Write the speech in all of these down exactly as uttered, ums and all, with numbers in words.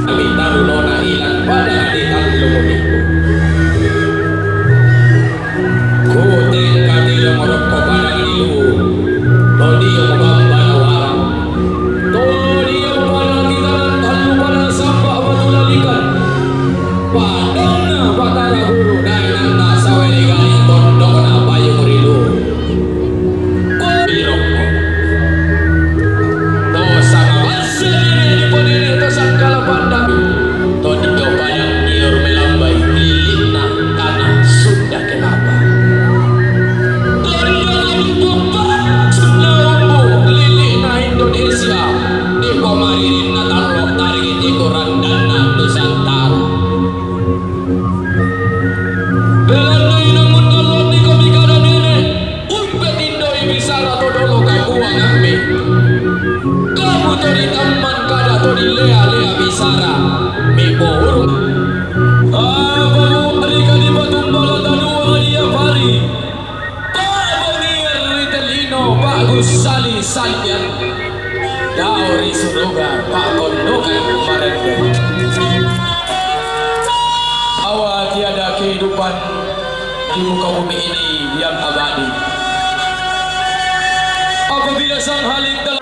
Kami tarulona ilang pada di tallo minggu. Kuteng katilo morokko padang di luwu. Todio mobamba nawarang. Todio padang di tanang tallu padang samba batu lalikan. Padanna Batara Guru daenanna sawe legani tondokna payung rilu. Ko birokko. To sangabassa nene diponene to sangkala pandang. To dio padang iur melambai lilinna tanah Sunda kelapa. To dio ladung pompa Sunda umbu lilinna Indonesia. Dipomaririnna tallo tarigi tiku randanna Nusantara. Belanna inang mundallonniko mikada nene, umpetindoi bisara to dolo kapuangammi. Kamu to ditamman kada to dilea-lea bisara, mipourung. Apa mualika dipatumbala tanua diapari? Pa'bangir ri te lino, pa'gussali salian. Dao ri suruga, pa'kondokan marende. Awa tiada kehidupan di muka bumi ini yang abadi. Apabila sang Khalik telah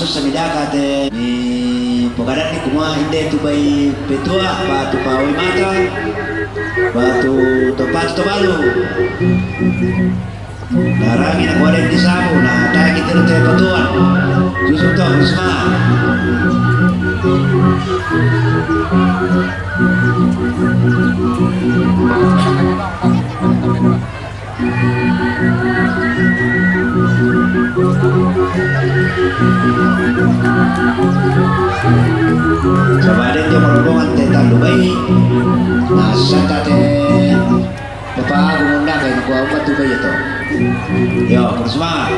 Samidaka te ni pogadanni kumua inde tu bai petua, batu pawai mata, batu topatu tobalu. Narangi na kuare di sabu, na taki tiru te patuan. Susu to, Risma. Sabade tu rombongan te talu bai. Masa tate Bapak Agung undang kayak kuah umat tu bai itu. Yo, terus semangat.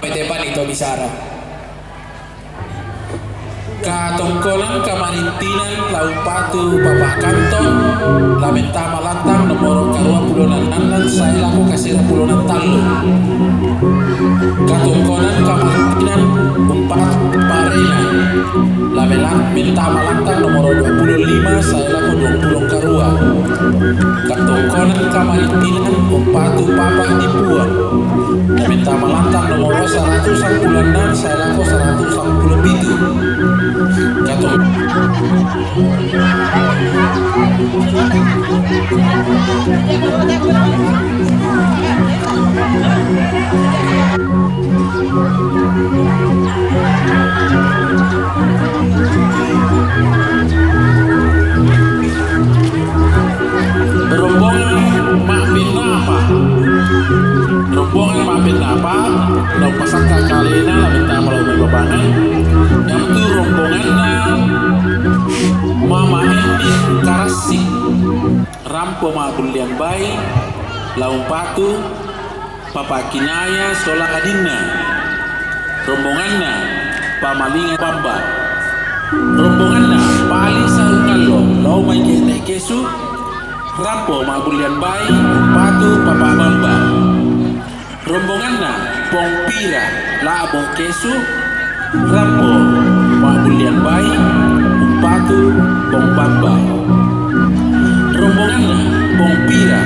Mai te pani to bisara. Katongkonan kamarintinan, lau patu papa kantong, la mentama lantang nomoro karua pulo nannannan sae lako kasera pulo nantallu. Katongkonan kamarintinan umpatu parena, la mela-, mentama lantang nomoro dua pulo lima sae lako dua pulo karua. Katongkonan kamarintinan umpatu papa dipuang, la mentama lantang nomoro saratu sampulu annan sae lako saratu sampulu pitu. Katong- Rombongan ma'pennapa. Rombongan ma'pennapa, lau pasakka kalena la mentama lau mai babangan, iatu rombonganna Mama Enni Karassing, rampo ma'bulliang bai, lau patu Papa Kinaya sola adinna. Rombonganna Pamalinga Bamba. Rombonganna Pali Sarungallo lao mai Gete Kesu, rampo ma'bulliang bai umpatu Papa Bamba. Rombonganna Pong Pira la'bo Kesu, rampo ma'bulliang bai umpatu Pong Bamba. Rombonganna Pong Pira